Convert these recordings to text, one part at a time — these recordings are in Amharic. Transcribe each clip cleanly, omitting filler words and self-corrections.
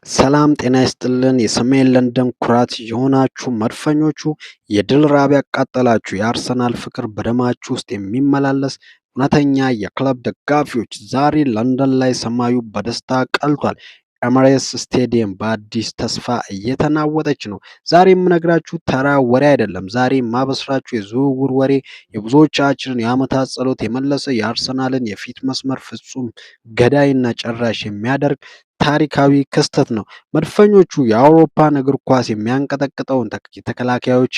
ሰላም ጤና ይስጥልን። የሰሜን ለንደን ኩራት የሆናችሁ መድፈኞቹ፣ የድል ራብ ያቃጠላችሁ፣ የአርሰናል ፍቅር በደማችሁ ውስጥ የሚመላለስ እውነተኛ የክለብ ደጋፊዎች፣ ዛሬ ለንደን ላይ ሰማዩ በደስታ ቀልቷል። ኤምሬትስ ስቴዲየም በአዲስ ተስፋ እየተናወጠች ነው። ዛሬ የምነግራችሁ ተራ ወሬ አይደለም። ዛሬ የማበስራችሁ የዝውውር ወሬ የብዙዎቻችንን የዓመታት ጸሎት የመለሰ፣ የአርሰናልን የፊት መስመር ፍጹም ገዳይና ጨራሽ የሚያደርግ ታሪካዊ ክስተት ነው። መድፈኞቹ የአውሮፓን እግር ኳስ የሚያንቀጠቅጠውን፣ የተከላካዮች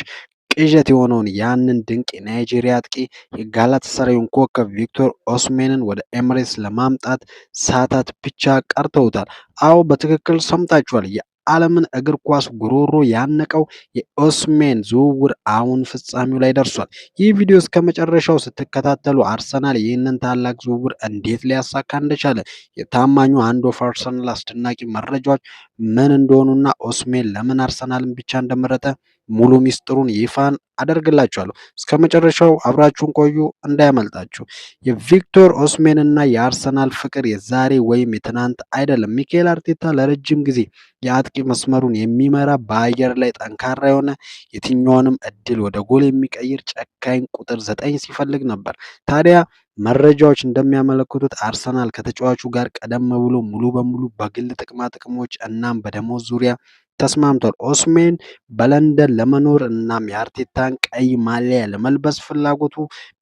ቅዠት የሆነውን ያንን ድንቅ የናይጄሪያ አጥቂ፣ የጋላታሳራዩን ኮከብ ቪክቶር ኦስሜንን ወደ ኤምሬትስ ለማምጣት ሰዓታት ብቻ ቀርተውታል። አዎ፣ በትክክል ሰምታችኋል። የዓለምን እግር ኳስ ጉሮሮ ያነቀው የኦስሜን ዝውውር አሁን ፍጻሜው ላይ ደርሷል። ይህ ቪዲዮ እስከ መጨረሻው ስትከታተሉ አርሰናል ይህንን ታላቅ ዝውውር እንዴት ሊያሳካ እንደቻለ፣ የታማኙ Hand of Arsenal አስደናቂ መረጃዎች ምን እንደሆኑና ኦስሜን ለምን አርሰናልን ብቻ እንደመረጠ ሙሉ ሚስጥሩን ይፋን አደርግላችኋለሁ። እስከ መጨረሻው አብራችሁን ቆዩ፣ እንዳያመልጣችሁ። የቪክቶር ኦስሜን እና የአርሰናል ፍቅር የዛሬ ወይም የትናንት አይደለም። ሚኬል አርቴታ ለረጅም ጊዜ የአጥቂ መስመሩን የሚመራ፣ በአየር ላይ ጠንካራ የሆነ፣ የትኛውንም እድል ወደ ጎል የሚቀይር ጨካኝ ቁጥር 9 ሲፈልግ ነበር። ታዲያ መረጃዎች እንደሚያመለክቱት አርሰናል ከተጫዋቹ ጋር ቀደም ብሎ ሙሉ በሙሉ በግል ጥቅማ ጥቅሞች እናም በደሞዝ ዙሪያ ተስማምቷል። ኦስሜን በለንደን ለመኖር እናም የአርቴታን ቀይ ማሊያ ለመልበስ ፍላጎቱ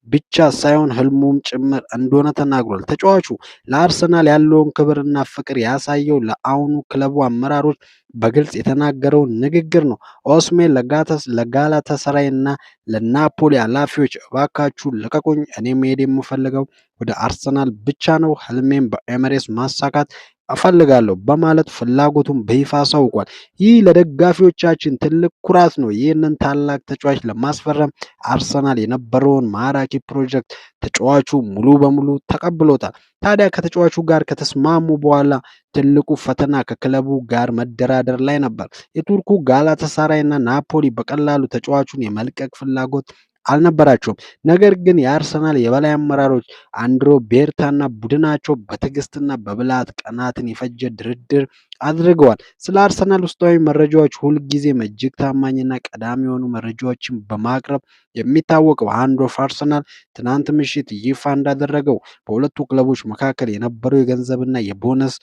ብቻ ሳይሆን ህልሙም ጭምር እንደሆነ ተናግሯል። ተጫዋቹ ለአርሰናል ያለውን ክብርና ፍቅር ያሳየው ለአሁኑ ክለቡ አመራሮች በግልጽ የተናገረው ንግግር ነው። ኦስሜን ለጋላታሳራይ እና ለናፖሊ ኃላፊዎች "እባካችሁ ልቀቁኝ፣ እኔ መሄድ የምፈልገው ወደ አርሰናል ብቻ ነው፣ ህልሜን በኤምሬትስ ማሳካት እፈልጋለሁ" በማለት ፍላጎቱን በይፋ አሳውቋል። ይህ ለደጋፊዎቻችን ትልቅ ኩራት ነው። ይህንን ታላቅ ተጫዋች ለማስፈረም አርሰናል የነበረውን ማራኪ ፕሮጀክት ተጫዋቹ ሙሉ በሙሉ ተቀብሎታል። ታዲያ ከተጫዋቹ ጋር ከተስማሙ በኋላ ትልቁ ፈተና ከክለቡ ጋር መደራደር ላይ ነበር። የቱርኩ ጋላታሳራይ እና ናፖሊ በቀላሉ ተጫዋቹን የመልቀቅ ፍላጎት አልነበራቸውም። ነገር ግን የአርሰናል የበላይ አመራሮች አንድሮ ቤርታና ቡድናቸው በትዕግስትና በብልሃት ቀናትን የፈጀ ድርድር አድርገዋል። ስለ አርሰናል ውስጣዊ መረጃዎች ሁልጊዜም እጅግ ታማኝና ቀዳሚ የሆኑ መረጃዎችን በማቅረብ የሚታወቀው Hand of Arsenal ትናንት ምሽት ይፋ እንዳደረገው በሁለቱ ክለቦች መካከል የነበረው የገንዘብና የቦነስ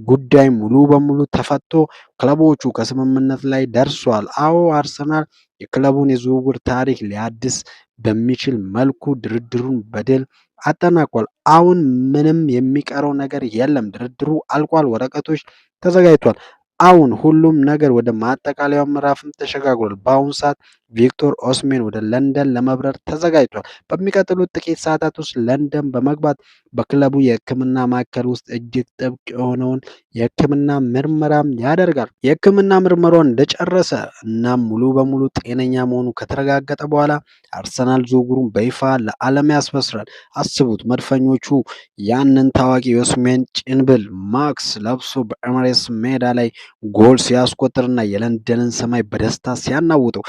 ጉዳይ ሙሉ በሙሉ ተፈቶ ክለቦቹ ከስምምነት ላይ ደርሷል። አዎ፣ አርሰናል የክለቡን የዝውውር ታሪክ ሊያድስ በሚችል መልኩ ድርድሩን በድል አጠናቋል። አሁን ምንም የሚቀረው ነገር የለም። ድርድሩ አልቋል። ወረቀቶች ተዘጋጅቷል። አሁን ሁሉም ነገር ወደ ማጠቃለያው ምዕራፍም ተሸጋግሯል። በአሁኑ ሰዓት ቪክቶር ኦስሜን ወደ ለንደን ለመብረር ተዘጋጅቷል። በሚቀጥሉት ጥቂት ሰዓታት ውስጥ ለንደን በመግባት በክለቡ የሕክምና ማዕከል ውስጥ እጅግ ጥብቅ የሆነውን የሕክምና ምርመራም ያደርጋል። የሕክምና ምርመራውን እንደጨረሰ እናም ሙሉ በሙሉ ጤነኛ መሆኑ ከተረጋገጠ በኋላ አርሰናል ዝውውሩን በይፋ ለዓለም ያስበስራል። አስቡት፣ መድፈኞቹ ያንን ታዋቂ የኦስሜን ጭንብል ማክስ ለብሶ በኤምሬትስ ሜዳ ላይ ጎል ሲያስቆጥርና የለንደንን ሰማይ በደስታ ሲያናውጠው።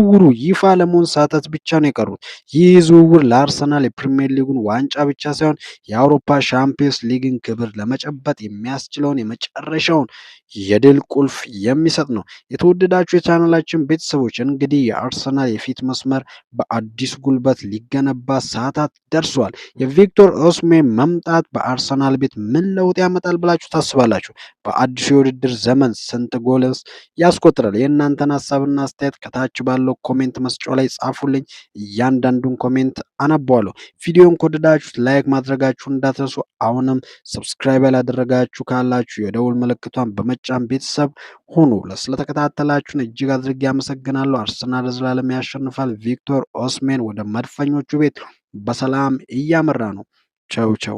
ዝውውሩ ይፋ ለመሆን ሰዓታት ብቻ ነው የቀሩት። ይህ ዝውውር ለአርሰናል የፕሪሚየር ሊጉን ዋንጫ ብቻ ሳይሆን የአውሮፓ ሻምፒዮንስ ሊግን ክብር ለመጨበጥ የሚያስችለውን የመጨረሻውን የድል ቁልፍ የሚሰጥ ነው። የተወደዳችሁ የቻናላችን ቤተሰቦች፣ እንግዲህ የአርሰናል የፊት መስመር በአዲስ ጉልበት ሊገነባ ሰዓታት ደርሷል። የቪክቶር ኦስሜን መምጣት በአርሰናል ቤት ምን ለውጥ ያመጣል ብላችሁ ታስባላችሁ? በአዲሱ የውድድር ዘመን ስንት ጎልስ ያስቆጥራል? የእናንተን ሀሳብና አስተያየት ከታች ባለው comment መስጫው ላይ ጻፉልኝ። እያንዳንዱን comment አነበዋለሁ። ቪዲዮን ከወደዳችሁት like ማድረጋችሁን እንዳትረሱ። አሁንም subscribe ያላደረጋችሁ ካላችሁ የደውል ምልክቷን በመጫን ቤተሰብ ሁኑ። ስለተከታተላችሁን እጅግ አድርጌ አመሰግናለሁ። አርሰናል ለዘላለም ያሸንፋል። ቪክቶር ኦስሜን ወደ መድፈኞቹ ቤት በሰላም እያመራ ነው። ቸው ቸው።